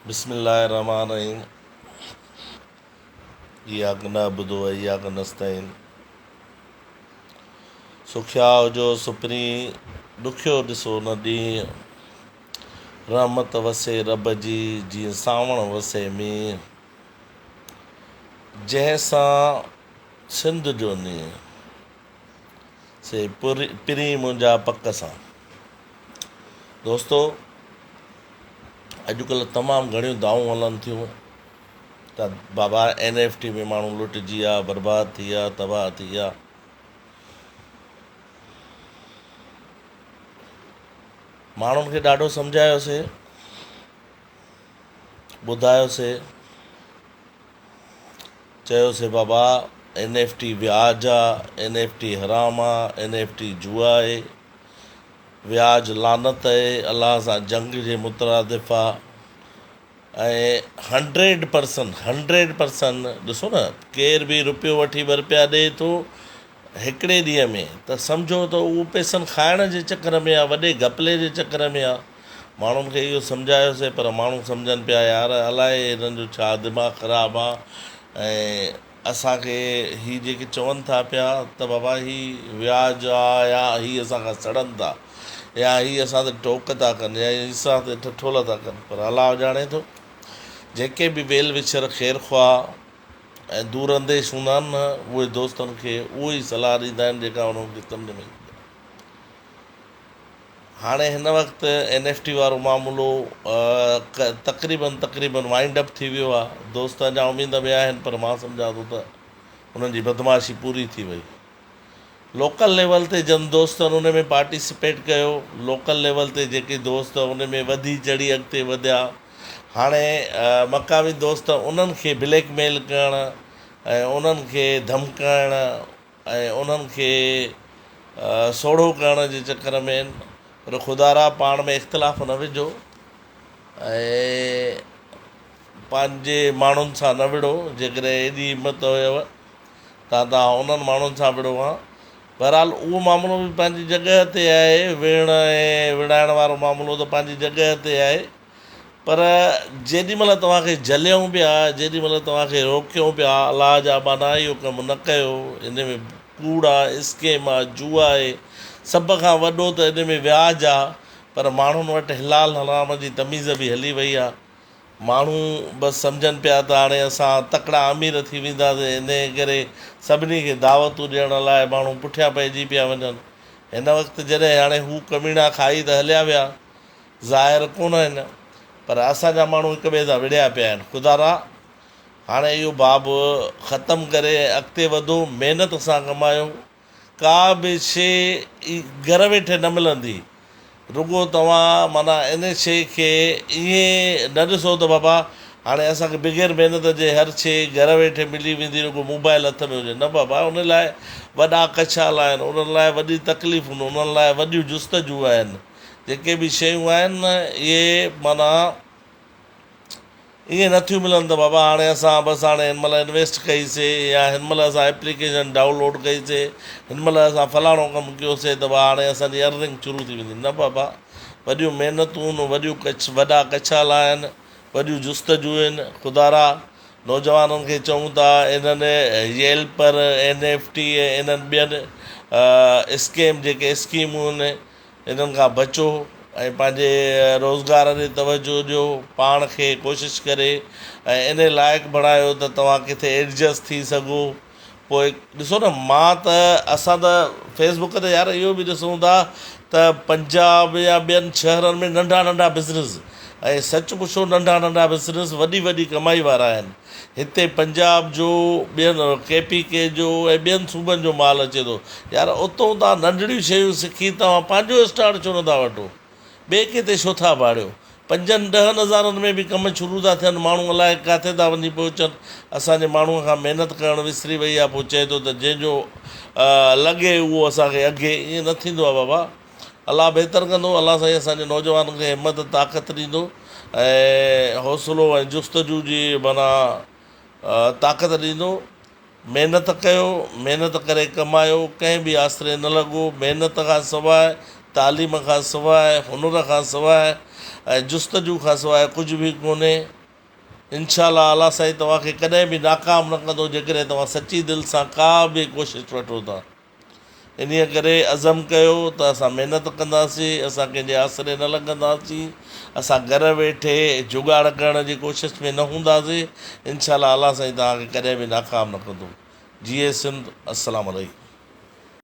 بسم الله الرحمن الرحيم اياڪ نعبد و اياڪ نستعين سکيا هجو سپرين ڏکيو ڏسو نه ڏينهن رحمت وسي رب جي جيئن سانوڻ وسي مينهن جنهن سان سنڌ جو نينهن سي پرين منهنجا پڪ سان دوستو اڄڪلهه تمام گهڻيون دانهون هلن ٿيون ته بابا اين ايف ٽي ۾ ماڻهو لٽجي ويا برباد ٿي ويا تباهه ٿي ويا ماڻهن کي ڏاڍو سمجهايوسي ٻڌايوسي چيوسي بابا اين ايف ٽي وياج آ اين ايف ٽي حرام آ اين ايف ٽي جوا آهي وياج لعنت اهي الله سان جنگ جي مترادف آ ۽ هنڊريڊ پرسن هنڊريڊ پرسن ڏسو نه ڪير به روپيو وٺي ٻه روپيا ڏئي ٿو هڪڙي ڏينهن ۾ ته سمجهو ته اهو پئسن کائڻ جي چڪر ۾ آ وڏي گهپلي جي چڪر ۾ آ ماڻهن کي اهو سمجهايوسي پر ماڻهو سمجهن پيا يار الائي هنن جو ڇا دماغ خراب آ ۽ اسان کي هي جيڪي چون ٿا پيا ته بابا هي وياج آ يا هي اسان کان سڙن ٿا يا هي اسان تي ٽوڪ ٿا ڪن يا هي اسان تي ٺٺول ٿا ڪن پر الله ڄاڻي ٿو جيڪي به ويل وڇر خير خواهه ۽ دور انديش هوندا آهن نه اهي دوستن کي اهو ئي صلاح ڏيندا آهن جيڪا انهن کي سمجهه ۾ ايندي آهي. هاڻي هن وقت اين ايف ٽي وارو معاملو تقريبن تقريبن وائنڊ اپ ٿي ويو آهي دوست اڃا اميد ۾ آهن پر مان سمجهان ٿو ته انهن جي بدمعاشي پوري ٿي وئي لوڪل ليول تي جن دوستن ان ۾ پارٽيسپيٽ ڪيو لوڪل ليول تي جيڪي دوست ان ۾ وڌي چڙهي اڳتي وڌيا هاڻي مقامي دوست انهن کي بليڪ ميل ڪرڻ ۽ انهن کي ڌمڪائڻ ۽ انهن کي سوڙهو ڪرڻ جي چڪر ۾ آهن پر خدارا پاڻ ۾ اختلاف نه وجهو ۽ پنهنجي ماڻهن سان نه وڙهو جيڪڏهن ايڏي همت هيو ته توهان انهن ماڻهن سان وڙهو ها بهرحال اهو معاملو به پنهنجي جڳهه تي آهي وڙهڻ ۽ وڙهائڻ وارو معاملو ته پنهنجي جڳهه تي آهي پر جيڏي مهل توهان کي جهليون پيا، جيڏي مهل توهان کي روڪيون پيا، الله جا ٻانها اهو ڪم نه ڪيو، ان ۾ ڪوڙ آ، اسڪيم آ، جوا آهي، سڀ کان وڏو ته ان ۾ وياج آ، پر ماڻهن وٽ حلال حرام جي تميز به هلي وئي آ، ماڻهو بس سمجهن پيا ته هاڻي اسان تڪڙا امير ٿي وينداسين، انهيء ڪري سڀني کي دعوتون ڏيڻ لاء ماڻهو پٺيان پئجي پيا وڃن. هن وقت جڏهن هاڻي هو ڪميڻا کائي ته هليا ويا، ظاهر ڪونه آهن پر اسان جا ماڻهو هڪ ٻئي سان وڙهيا پيا آهن خدارا هاڻي اهو باب ختم ڪري اڳتي وڌو محنت سان ڪمايو ڪا به شي گهر ويٺي نه ملندي رڳو توهان معنيٰ ان شي کي ائين نه ڏسو ته بابا هاڻي اسان کي بغير محنت جي هر شي گهر ويٺي ملي ويندي رڳو موبائل هٿ ۾ هجي نه بابا ان لاء وڏا ڪشالا آهن انهن لاء وڏي تڪليفون انهن لاء وڏيون جستجو آهن جيڪي به شيون آهن نه اهي معنيٰ ائين نه ٿيون ملن ته بابا هاڻي اسان بس هاڻي هن مهل انويسٽ ڪئيسي يا هن مهل اسان ايپليڪيشن ڊائونلوڊ ڪئيسي هن مهل اسان فلاڻو ڪم ڪيوسي ته بابا هاڻي اسان جي ارننگ شروع ٿي ويندي نه بابا وڏيون محنتون وڏيون ڪڇ وڏا ڪڇالا آهن وڏيون جستجو آهن خدارا نوجوانن کي چئون ٿا انهن ييلپر اين ايف ٽي ۽ انهن ٻين اسڪيم جيڪي اسڪيمون آهن انهن کان بچو ۽ پنهنجي روزگار ڏي توجهه ڏيو، پاڻ کي ڪوشش ڪري ۽ انهي لائق بڻايو ته توهان ڪٿي ايڊجسٽ ٿي سگهو. پوء ڏسو نه مان ته اسان ته فيس بڪ تي يار اهو به ڏسون ٿا ته پنجاب يا ٻين شهرن ۾ ننڍا ننڍا بزنس ۽ سچ پڇو ننڍا ننڍا بزنس وڏي وڏي ڪمائي وارا آهن. هتي پنجاب جو، ٻين ڪي پي ڪي جو ۽ ٻين صوبن جو مال اچي ٿو. يار اتون تان ننڍڙيون شيون سکي توهان پنهنجو اسٽارٽ ڇو نٿا وٺو؟ ٻئي ڪنهن تي ڇو ٿا ڀاڙيو؟ پنجن ڏهن هزارن ۾ به ڪم شروع ٿا ٿين، ماڻهو الائي ڪاٿي ٿا وڃي پهچن. اسان جي ماڻهوء کان محنت ڪرڻ وسري وئي آهي، پوء چئي ٿو ته جنهن جو لڳي اهو اسان کي اگهي. ائين نه ٿيندو آهي بابا. الله بهتر ڪندو، الله سائين اسان جي نوجوانن کي همت طاقت ڏيندو ۽ حوصلو ۽ جستجو جي معنيٰ طاقت ڏيندو. محنت ڪيو، محنت ڪري ڪمايو، ڪنهن به آسري نه لڳو، محنت کان سواء، تعليم کان سواء، هنر کان سواء ۽ جستجو کان سواء ڪجهه به ڪونهي. انشاء الله الله سائين توهان کي ڪڏهن به ناڪام نه ڪندو جيڪڏهن توهان سچي دل سان ڪا به ڪوشش وٺو ٿا. انهيء ڪري عزم ڪيو ته اسان محنت ڪنداسين، اسان ڪنهن جي آسري نه لڳنداسين، اسان گهر ويٺي جڳاڙ ڪرڻ جي ڪوشش ۾ نه هونداسين، انشاء الله الله سائين توهان کي ڪڏهن به ناڪام نه ڪندو. جيئي سنڌ، السلام عليڪم.